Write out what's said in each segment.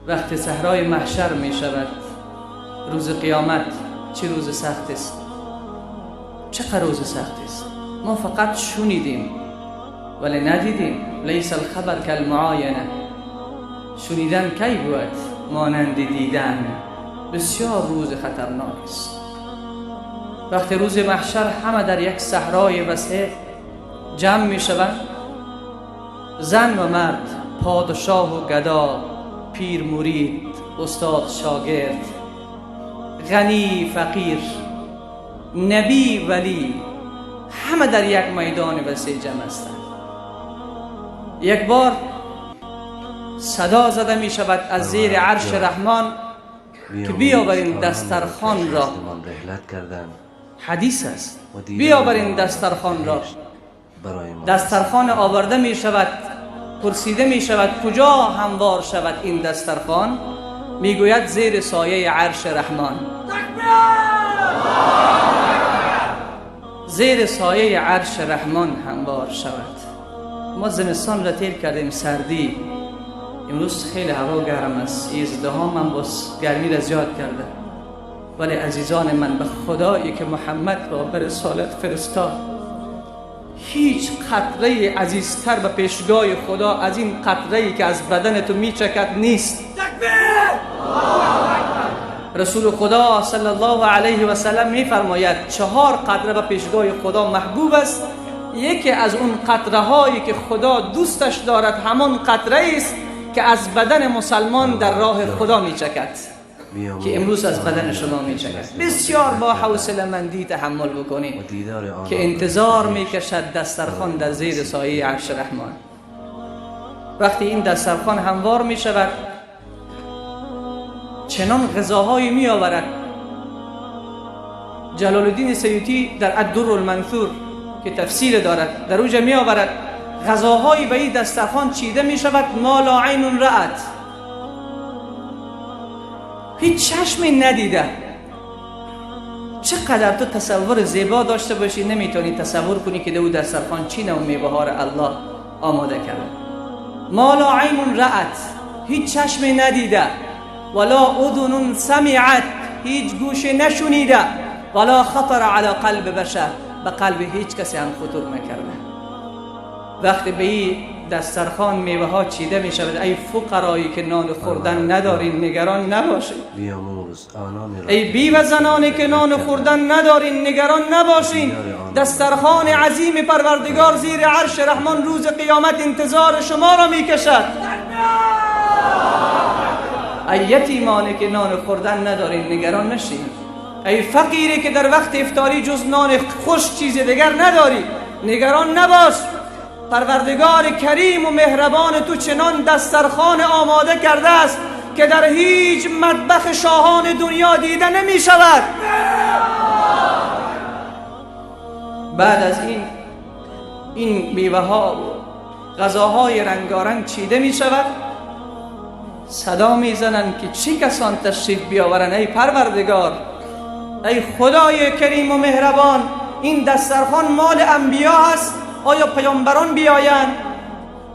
وقتی صحرای محشر می شود، روز قیامت، چه روز سخت است، چقدر روز سخت است. ما فقط شنیدیم ولی ندیدیم. لیس الخبر کالمعاینه. شنیدن کی بود مانند دیدن. بسیار روز خطرناک است. وقتی روز محشر همه در یک صحرای وسیع جمع می شوند، زن و مرد، پادشاه و گدا، پیر مرید، استاد شاگرد، غنی فقیر، نبی ولی، همه در یک میدان وسیع جمع هستند. یک بار صدا زده می شود از زیر عرش رحمان که بیاورین دسترخوان را. حدیث است. بیاورین دسترخوان را. دسترخوان آورده می شود. پرسیده می شود کجا هموار شود این دسترخوان؟ میگوید زیر سایه عرش رحمان. زیر سایه عرش رحمان هموار شود. ما زمستان را تیر کردیم، سردی. امروز خیلی هوا گرم است، ازدحام هم باز گرمی را زیاد کرده. ولی عزیزان من، به خدایی که محمد را به رسالت فرستاد، هیچ قطره عزیزتر به پیشگاه خدا از این قطره که از بدن تو میچکد نیست. رسول خدا صلی الله علیه و سلم میفرماید 4 قطره به پیشگاه خدا محبوب است. یکی از اون قطره هایی که خدا دوستش دارد همان قطره است که از بدن مسلمان در راه خدا میچکد، که امروز از بدن شما میچکد. بسیار با حوصله مندی تحمل بکنید که انتظار میکشد دسترخوان در زیر سایه عرش رحمان. وقتی این دسترخوان هموار میشود، چنان غذاهایی میآورد. جلال الدین سیوطی در الدر المنثور که تفسیر دارد در اوجه میآورد غذاهایی به این دسترخوان چیده میشود ما لا عین رأت، هیچ چشمی ندیده. چقدر تو تصور زیبا داشته باشی نمیتونی تصور کنی که دو دسترخوان چی نوع میوه الله آماده کرده. ما لا عین رأت، هیچ چشمی ندیده، ولا اذن سمعت، هیچ گوش نشنیده، ولا خطر علی قلب بشر، به قلب هیچ کسی هم خطور نکرده. وقتی به این دسترخوان میوه ها چیده می شود، ای فقرایی که نان خوردن ندارین نگران نباشین، ای بیوه زنانی که نان خوردن ندارین نگران نباشین. دسترخوان عظیم پروردگار زیر عرش رحمان روز قیامت انتظار شما را می کشد. ای یتیمانی که نان خوردن ندارین نگران نشین، ای فقیری که در وقت افطاری جز نان خوش چیز دیگر نداری نگران نباش. پروردگار کریم و مهربان تو چنان دسترخوان آماده کرده است که در هیچ مطبخ شاهان دنیا دیده نمی شود. بعد از این میوه ها و غذاهای رنگارنگ چیده می شود، صدا می زنند که چی کسان تشریف بیاورند. ای پروردگار، ای خدای کریم و مهربان، این دسترخوان مال انبیا هست، آیا پیامبران بیایند،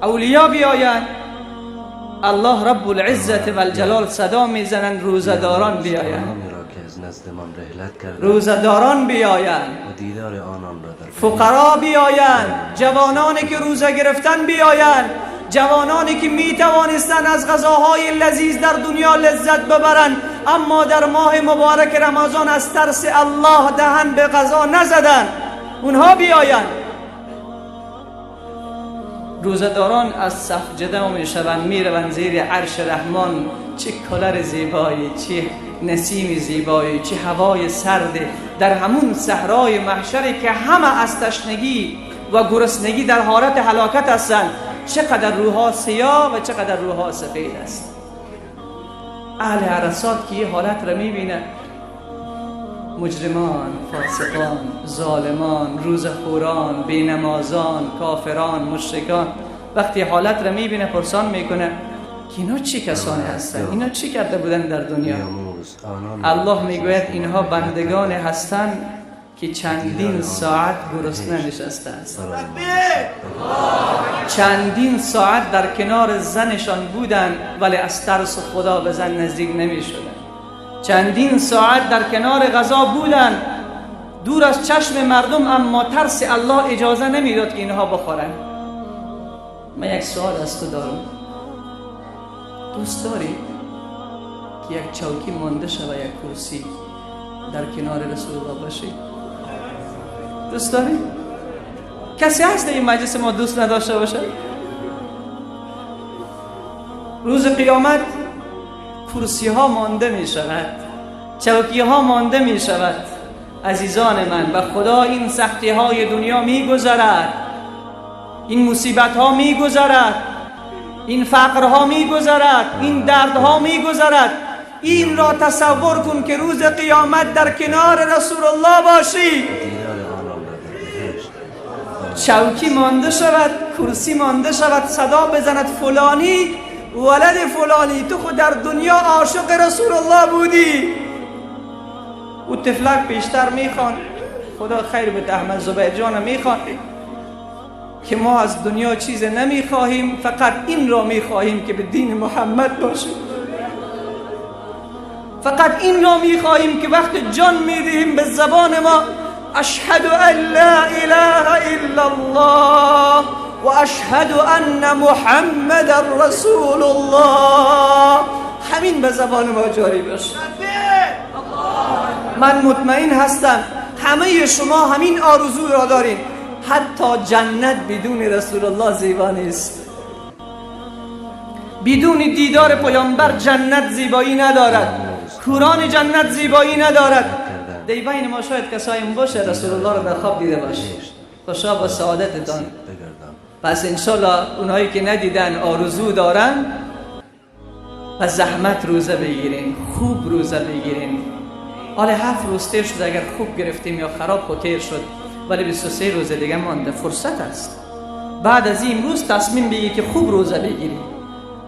اولیا بیایند؟ الله رب العزت و الجلال صدا میزنند روزه‌داران بیایند، روزه‌داران بیایند، فقرا بیایند، جوانانی که روزه گرفتن بیایند، جوانانی که می توانستند از غذاهای لذیذ در دنیا لذت ببرند اما در ماه مبارک رمضان از ترس الله دهن به غذا نزدند، اونها بیایند. روزه‌داران از صف جدا میشوند، میروند زیر عرش رحمان. چه کلر زیبایی، چه نسیم زیبایی، چه هوای سرد در همون صحرای محشری که همه از تشنگی و گرسنگی در حالت هلاکت هستند. چقدر روح‌ها سیاه و چقدر روح‌ها سفید است. اهل عرصات که یه حالت را میبینه، مجرمان، فاسقان، ظالمان، روزخوران، بینمازان، کافران، مشرکان، وقتی حالت را میبینه پرسان میکنه که اینا چه کسانی هستند، اینا چی کرده بودن در دنیا؟ الله میگوید اینها بندگان هستند که دیدار چندین آنان ساعت در گرسنه بهشت نشسته است. برای ما نصیب بگرداند. چندین ساعت در کنار زنشان بودند ولی از ترس خدا به زن نزدیک نمی شدند. چندین ساعت در کنار غذا بودند، دور از چشم مردم، اما ترس الله اجازه نمیداد که اینها بخورند. من یک سوال از تو دارم. دوست داری که یک چوکی مانده شود، یک کرسی در کنار رسول الله باشی؟ دوست داری؟ کسی هست در این مجلس ما دوست نداشته باشه؟ روز قیامت کرسی ها مانده می شود، چوکی ها مانده می شود. عزیزان من، به خدا این سختی های دنیا می گذرد، این مصیبت ها می گذرد، این فقرها می گذرد، این دردها می گذرد. این را تصور کن که روز قیامت در کنار رسول الله باشی. و دیدار آنان را در بهشت برای ما چوکی نصیب مانده شود، کرسی مانده شود، صدا بزند فلانی ولد فلانی، تو خود در دنیا عاشق رسول الله بودی. او طفلک پیشتر میخوان، خدا خیر بده احمد زبیر جان، میخوان که ما از دنیا چیز نمیخواهیم، فقط این را میخواهیم که به دین محمد باشیم، فقط این را میخواهیم که وقت جان میدهیم به زبان ما اشهد ان لا اله الا الله و اشهد ان محمد رسول الله، همین به زبان ما جاری باشه. من مطمئن هستم همه شما همین آرزو را دارین. حتی جنت بدون رسول الله زیبا نیست. بدون دیدار پیامبر جنت زیبایی ندارد، حوران جنت زیبایی ندارد. کردند. در بین ما شاید کسایی باشه رسول الله را در خواب دیده باشه. بهشت خوشا به سعادتتان. نصیب بگردان. پس انشالله اونهایی که ندیدن آرزو دارن، پس زحمت روزه بگیرین، خوب روزه بگیرین. حالا 7 روز تیر شد، اگر خوب گرفتیم یا خراب خود تیر شد، ولی 23 روز دیگه مانده، فرصت است. بعد از این روز تصمیم بگیر که خوب روزه بگیری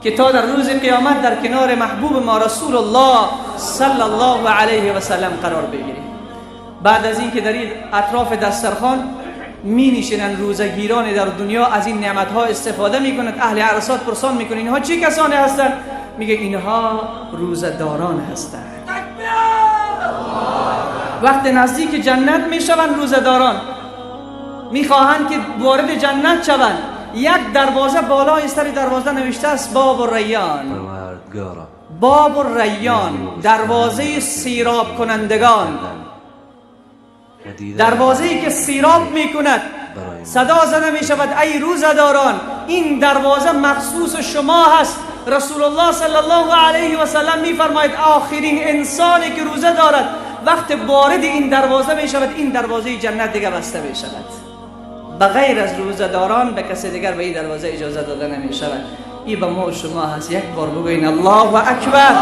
که تا در روز قیامت در کنار محبوب ما رسول الله صلی الله علیه و سلم قرار بگیری. بعد از اینکه در این اطراف دسترخوان می نشینن روزگیران در دنیا، از این نعمت ها استفاده می کنند. اهل عرصات پرسان می کنند اینها چه کسانی هستند؟ میگه اینها روزه‌داران هستند. وقت نزدیک جنت می شوند روزه‌داران می خواهند که وارد جنت شوند. یک دروازه بالای سر دروازه نوشته است باب الریان. پروردگارا، باب الریان، دروازه سیراب کنندگان، و دیدار دروازه ای آنان که را در سیراب بهشت می کند. برای ما صدا زده می شود ای روزه‌داران، این دروازه مخصوص شما هست. رسول الله صلی الله علیه و سلم می فرماید آخرین انسانی که روزه دارد وقت وارد این دروازه می شود، این دروازه جنت دیگه بسته می شود. بغیر از روزه‌داران به کسی دیگر به این دروازه اجازه داده نمی شود. این به ما و شما هست. یک بار بگوین الله اکبر.